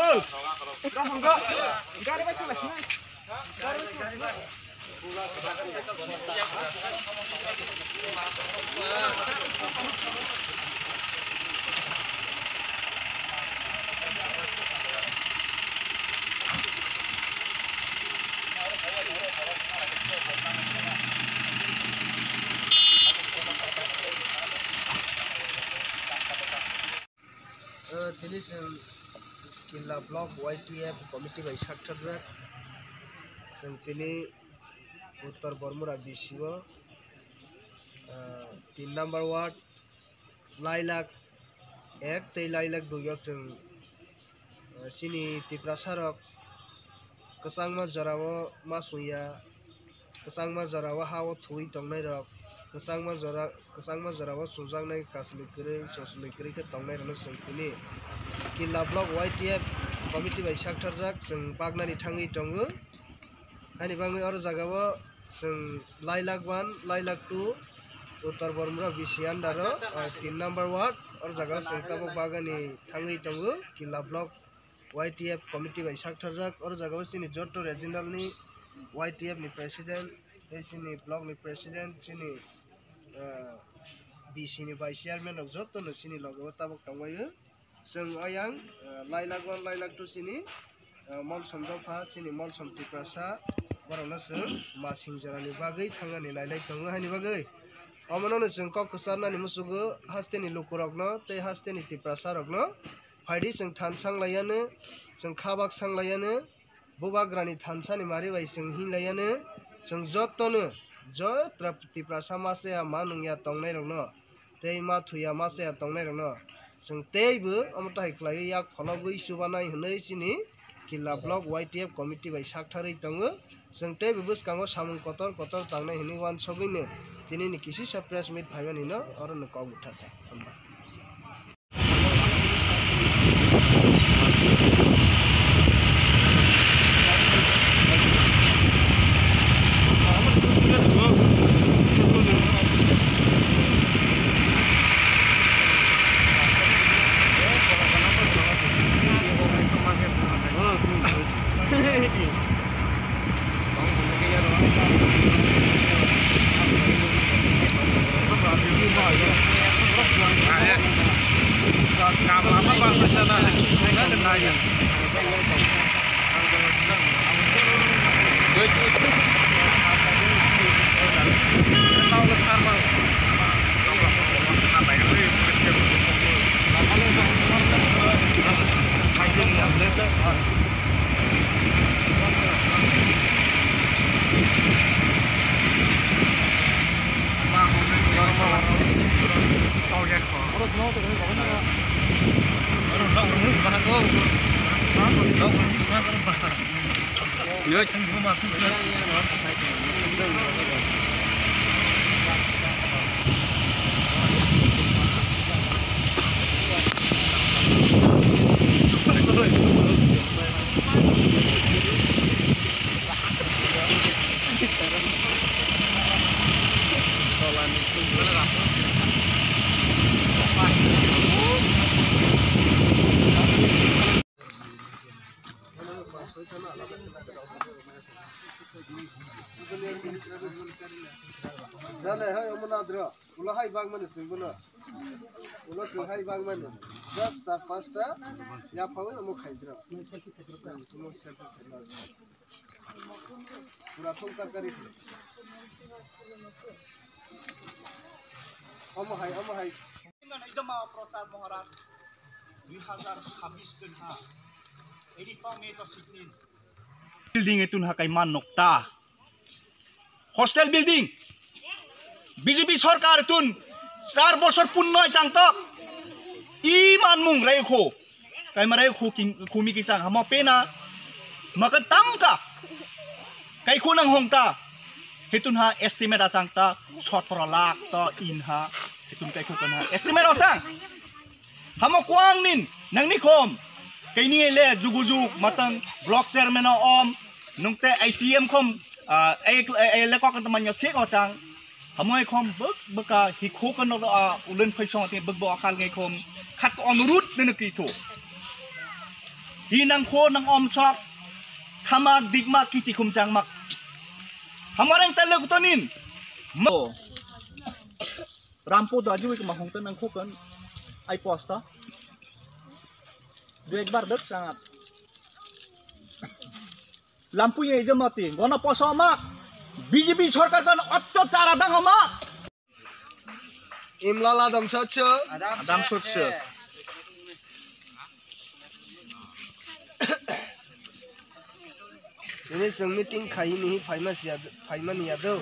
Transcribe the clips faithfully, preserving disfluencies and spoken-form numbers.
O, tini chwng Killa Block Y T F committee bai saktharjak. Chwng tini Uttor Bormura B C o, o, tin number ward, Lailak ek tei Lailak dui o chwng, o, chini Tiprasa rok kwchangma jorao ma chwngya, kwchangma jorao ha-o thuwi tongnairok, kwchangma jora, kwchangma jorao chumjaknai kasli kwrwi, chosli kwrwi khe tongnairokno chwng tini Killa Block Y T F committee bai saktharjak chwng paknani thangwi tongo. Haini bagwi oro jagao chwng Lailak one, Lailak two, Uttor Bormura B C under o, o, tin number ward, oro jagao chwng tabuk bagani thangwi tongo, Killa Block Y T F committee bai saktharjak. Oro jagao chini joto regional ni Y T F ni president, tei chini block ni president, chini, o, B C ni vice chairman rok joto no chini loge o tabuk tongbaio. Chwng ayang, eh, Lailak one, Lailak two chini, eh, Molsom dopha, chini Molsom Tiprasa, borokno chwng masing jorani bagwi thangnani lailai tongo haini bagwi. Omono no chwng kok kwcharnani muchugo hasteni lukurokno tei hasteni Tiprasa rokno. Phaidi chwng than sang laiyano, chwng khabak sang laiyano. Bubagrani thansani mari bai chwng hinlaiya no, chwng jotono, jotra Tiprasa ma chaya ma nungya tongnairokno, tei ma thuya ma chaya tongnairokno, chwng teibo omo tahai khlaiwi yak phologwi chubanai hwnwi chini Killa Block Y T F committee bai saktharwi tongo. Chwng teibo bwskango samung kotor kotor tangnai hwnwi uansugwino tinini kisisa press meet phaimanino orono kok bwtharkha. Hambai. Dale, hai, omo nadra. Ulo hai bang mani sing bono. Ulo sing hai bang mani. Just char pasta. Ya phawi omo khaidra. Omo selfie khaidra. Pura thung tarkari. Omo hai, omo hai. Jama Prasad Maharaj, dui hazar chabbish kwnha, eri tong me to siknin. Building etun hakai man nokta. Hostel building. B J P sorkar etun char bosor punno changtok. I manmung raikho. Kaimara khu kim-, khumi ki chang hamo pena. Maka tamka. Kai khunang hongta. Hitun ha estimate achang ta sotro lakh to in ha. Hitun kai khu kan ha. Estimate achang. Hamo kuang nin nangni khom. Kaini ele jugu juk matang block chairman o om. Nungte I C M khom, ah, ek, ele kok kan manyo sik achang. Hamoi khom bwk bwka hikho kano, ah, ulen phaisong te bwk bo akal ngai khom khat ko onurut nene kitho. Di nang kho nang om sok. Thamak dikmak kiti khum changmak. Hamareng tale kutonin. Mo. Rampo do aji wik mahong to nang kho kan. Ai posta. Dua ekbar dek sangat. Lampu ye jemati. Gona poso mak. B J P sorkar kan otto chara dang mak. Imlala dam sotso. Adam sotso. Tini chwng meeting khai ni phaima siya, phaimani ya do.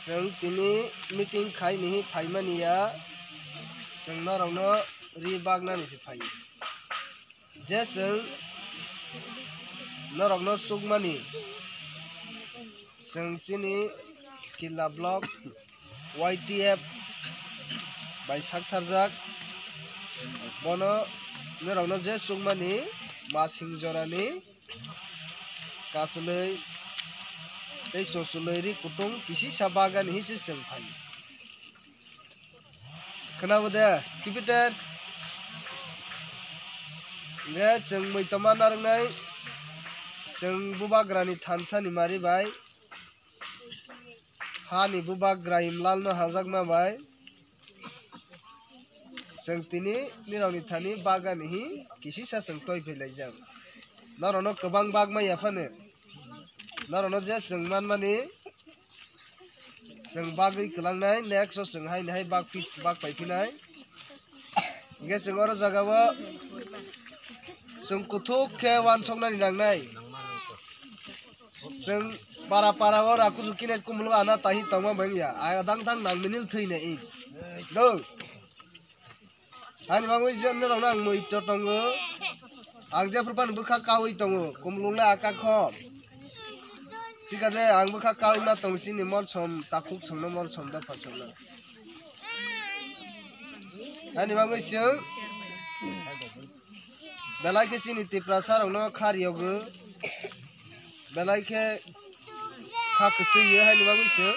Chwng tini meeting khai ni phaimani ya. Chwng norokno ri bagnani se phai. Je chwng norokno sukmani, chwng chini Killa block Y T F bai saktharjak. Bono norokno je sukmani masing jorani kachwlwi tei sochwlwi ri kutung kisisa bagani hinwi se chwng phai. Khwnabo de, Kipiter? Hwnkhe chwng muitoma narwknai, chwng bubagrani thansani mari bai, hani bubagra Imlalno hajakma bai, chwng tini nirokni thani bagani hi kisisa chwng toi phailaijak. Norokno kwbang bagmaya phano, norokno je chwng manmani, chwng bagwi kwlangnai, next o chwng haini hai bak phi-, bak paiphinai. Hwnkhe chwng oro jagao chwng kuthuk khe uansuknani nangnai. Chwng para para o rakuju kinai kumulgo ana tahi tongma bangya. Ai adang dang nang minil thwina i. Do. Ani bagwi je norokno ang mui to tongo. Ang jephru phano bwkha kaui tongo. Kumulungle aka kho. Thik ache, ang bwkha kaui ma tongo, chini molsom, takhuk songno molsom, dopha songno. Ani bagwi chwng belai khe chini Tiprasa rokno khar yogo. Belai khe kha kwchwi ye haini bagwi se.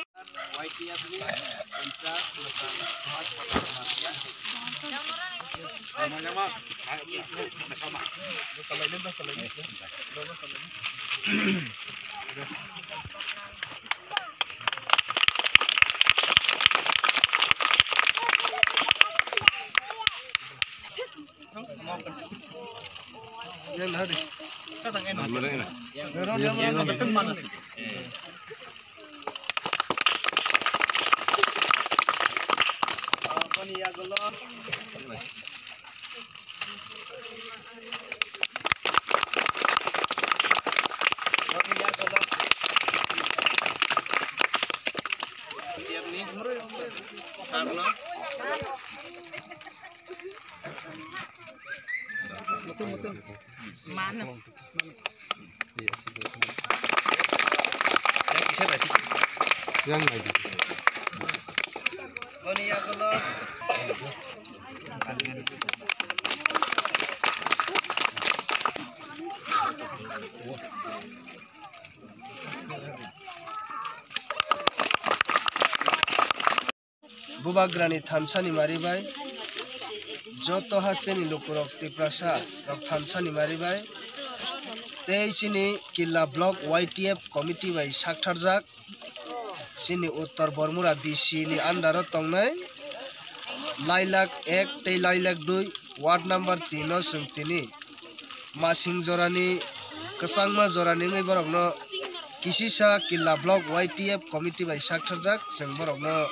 Bubagrani thansani mari bai, joto hasteni lukurok Tiprasa rok thansani mari bai, tei chini Killa block Y T F committee bai saktharjak, chini Uttor Bormura B C ni under o tongnai Lailak ek tei Lailak dui ward number tin o chwng tini masing jorani, kwchangma jorani wngwi borokno kisisa Killa block Y T F committee bai saktharjak. Chwng borokno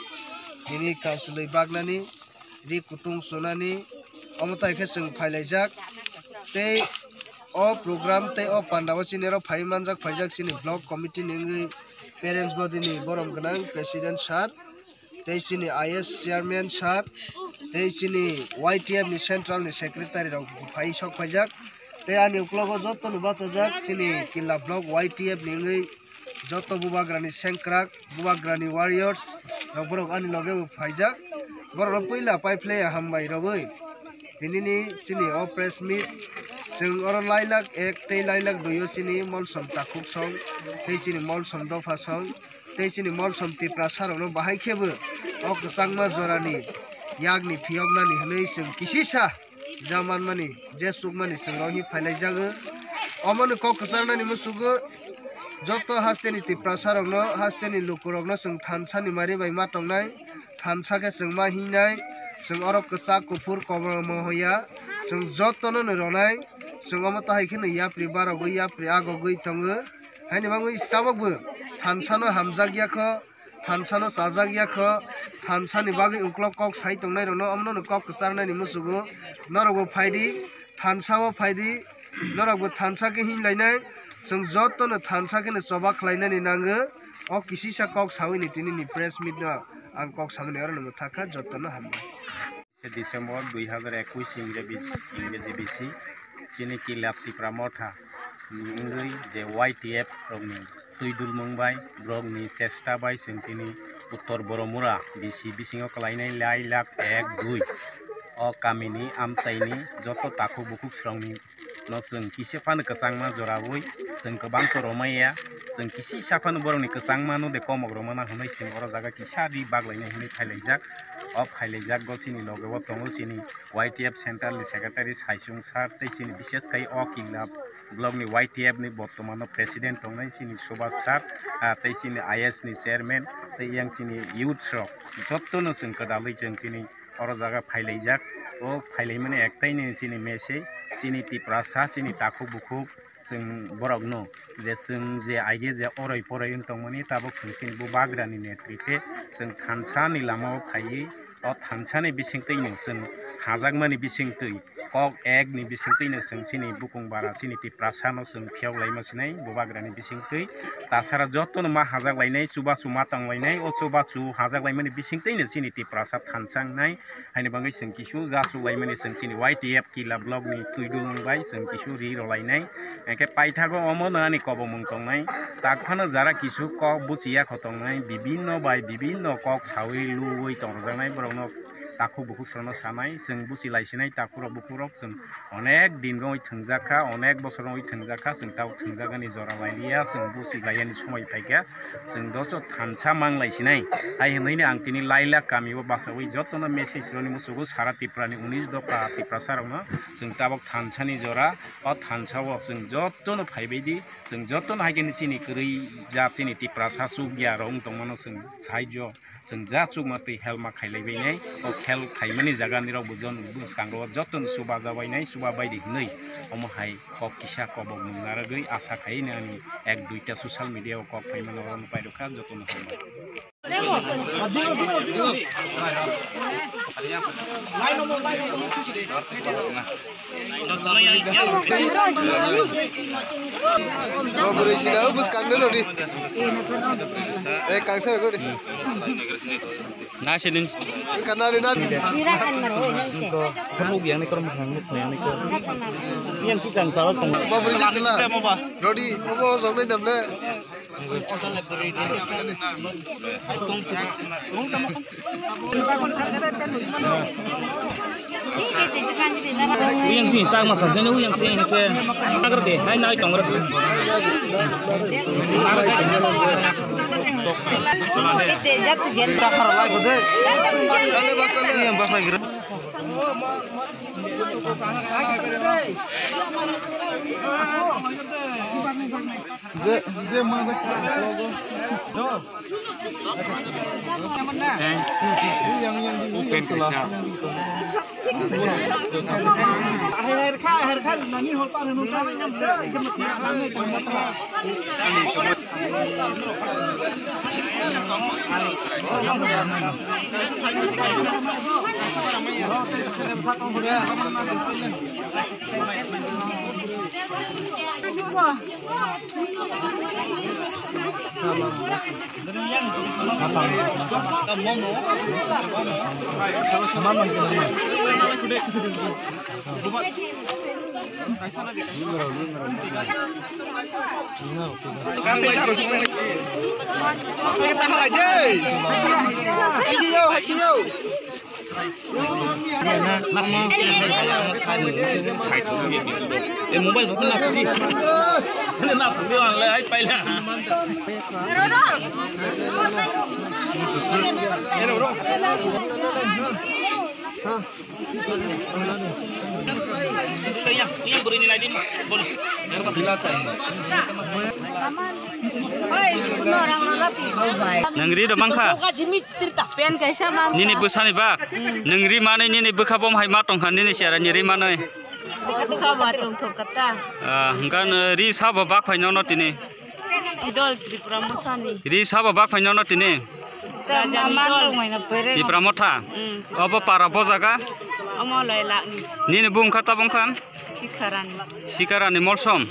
tini kansulwi baknani, ri kutung chunani, omo tai khe chwng phailaijak. Tei o program tei o panda o chini oro phai manjak, phaijak chini block committee ni wngwi parents body ni borom gwnang president sir. Tei chini I S chairman sir, tei chini Y T F ni central ni secretary rok phai sok phaijak. Tei ani uklogo joto no bachajak chini Killa block Y T F ni wngwi joto bubagrani sengkrak, bubagrani warriors rok borok ani loge bo phaijak. Borok no puila paiphlai hambai rogwi. Tini ni chini o press meet, chwng oro Lailak ek tei Lailak dui o chini molsom takhuk song, tei chini molsom dopha song, tei chini molsom Tiprasa rokno bahai khe bo o kwchangma jorani yakni phiyoknani hwnwi chwng kisisa ja manmani, je chukmani chwng rok hi phailaijago. Omoni kok kwcharnani musugo joto hasteni Tiprasa rokno, hasteni lukurokno chwng thansa ni mari bai ma tongnai, thansa khe chwng ma hingnai, chwng oro kwchak kuphur kobormo hoya, chwng jotono ni ronai, chwng omo tahai kheno yapri barogwi, yapri agogwi tongo. Haini bagwi tabukbo thansano hamjakya kho, thansano chajakya kho, thansani bagwi uklok kok sai tongnairokno omono kok kwcharnani musugo. Norokbo phaidi, thansao phaidi, norokbo thansa khe hinlainai, chwng jotono thansa kheno choba khlainani nango. O kisisa kok sawi ni tini ni press meet no ang kok samani oro no mwthakha, jotono hambai. December dui hazar ekush Ingreji, Ingreji bisi chini Kilap Tipra Motha ni wngwi je Y T F rokni twi dulmung bai, borokni chesta bai chwng tini Uttor Boromura bisi bisingo kwlainai lai lakh ek dui o kamini amchaini joto takhuk bukhuk srokni no chwng kisa phano kwchangma jorawi chwng kwbang to romaiya, chwng kisa phano borokni kwchangma no de komok romana hwnwi chwng oro jaga kisa ri baglainai hwnwi phailaijak. O phailaijak go chini loge o tongo chini Y T F central ni secretary Saisung sir tei chini bishes khai o Kilap block ni Y T F ni bortomano president tongnai chini Subhas sir, ah, tei chini I S ni chairman tei yang chini youths rok jotono chwng kwdalwi chwng tini oro jaga phailaijak. O phailaimani ektaino chini message, chini Tiprasa, chini takhuk bukhuk, chwng borokno je chwng je aige je oroi poroi wng tongmani, tabuk chwng chini bubagrani netrite chwng thansani lamao phaiwi, o thansani bisingtwino chwng hajakmani bisingtwi, kok ekni bisingtwino chwng chini bukung bara chini Tiprasano chwng phiyok laima sinai bubagrani bisingtwi. Tasara jotono ma hajak lainai, chubachu ma tong lainai, o chubachu hajak laimani bisingtwino chini Tiprasa thansa wngnai. Haini bagwi chwng kisu ja chuklaimani chwng chini Y T F Kila block ni twi dulung bai chwng kisu ri rwlainai. Hwnkhe paithago omo no ani kobomung tongnai. Tak phano jara kisu kok buchiya kho tongnai, bibinno bai bibinno kok sawi luwi tongjaknai borokno takhuk bukhuk srokno sanai. Chwng buchi laisinai takhuk rok bukhuk rok chwng onek din rwi thwngjak kha, onek bosor rwi thwngjak kha, chwng tabuk thwngjagani jora lailiya, chwng buchi laiyani somoi phaikha. Chwng doso thansa mang lai sinai. Hai hwnwi no ang tini Lailak kami o bachawi jotono message rwni muchugo sara Tripura ni unis dopha Tiprasa rokno chwng tabuk thansa ni jora, o thansa o chwng jotono phaibai di, chwng jotono hai khe chini kwrwi jat chini Tiprasa chukya rok wng tongmano chwng saijo, chwng ja chukma twi helma khailai bai nai, o khel khaimani jaga ni rok bo jon bwskang rok jotono chubaja bai nai, chuba bai di hwnwi omo hai kok kisa kobok mung narwgwi asa khai ni ani ek duita social media o kok phaimano oro no pairwkha jotono hambai. Bwrwi sina bwskang de nodi. Eh, kangsa rok di. Nasi din. Kanari nari. Nira kan maro, nari ke. Kan ubi yang ni korom yang ni yang ni korom. Yang si jang salah tong. Bwrwi sila. Rodi, obo jong ni damle. Uyang sing sak masa sini uyang sing ke. Agar deh, hai nai tong. Kale basa le. Uyang basa gira. Je, je ma de. Open kaisa. Eh, mobile phone na sidi. Na phone le ai paila. Nwng ri do mankha? Pen kaisa mang. Nini bwsani bak? Nwng ri manwi nini bwkha bom hai ma tongkha nini chera ni ri manwi? Bwkha ba tongthok kata. Ah, hwnkhe ri sabo bak phai nono tini? Dol Tripura Mothani. Ri sabo bak phai nono tini? Rajani dol. Tripura Motha? Mm. Obo para bo jaga? Omo Loilakni. Nini bung kha tabung kha? Sikharani. Sikharani Molsom.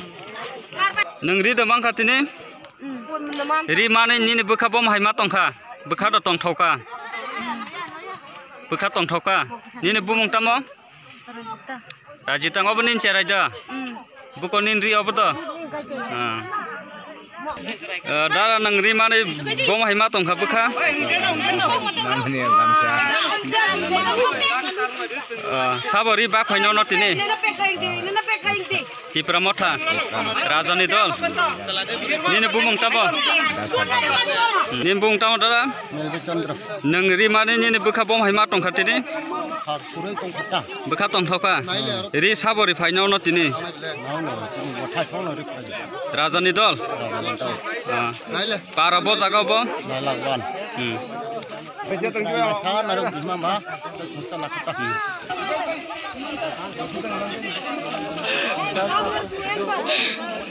Nwng ri do mankha tini? Mm. Ri manwi nini bwkha bom hai ma tongkha? Bwkha do tongthok kha? Bwkha tongthok kha? Nini bumung tamo? Rajita. Rajita, obo nini cherai da? Mm. Buko nini ri obo da? Ah. Ah, dara nwng ri manwi bom hai ma tongkha bwkha? Manmani bangsa. Ah, sabo ri bak phai nono tini? Tipra Motha. Rajani dol. Nini bumung tamo? Nini bumung tamo dara? Melbe Chandra. Nwng ri manwi nini bwkha bom hai ma tongkha tini? Bwkha tongthok kha. Ri sabo ri phai nono tini? Rajani dol. Ah. Para bo jaga bo? Hmm.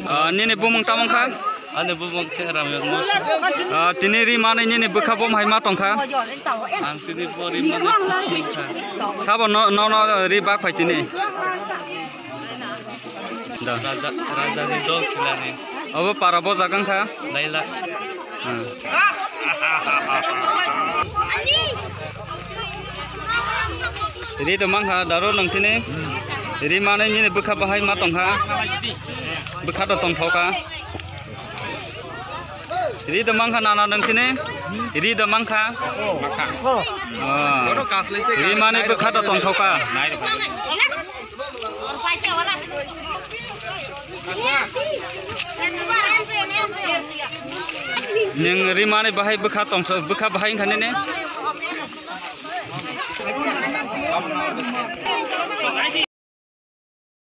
Ah, nini bumung tamo kha? Ani bumung khe Ramyang Mosa. Ah, tini ri manwi nini bwkha bom hai ma tongkha? Ang tini bo ri manwi khusi wngkha. Sabo no, no, no, ri bak phai tini. Da. Raja, Rajani dol khilani. Obo para bo jaga wngkha? Laila. Hmm. Ri do mankha daro nwng tini? Ri manwi nini bwkha bahai ma tongkha? Bwkha do tongthok kha. Ri do mankha nana nwng tini? Ri do mankha? Oh. Ri manwi bwkha do tongthok kha. Nwng ri manwi bahai bwkha tongthok, bwkha bahai wngkha nini?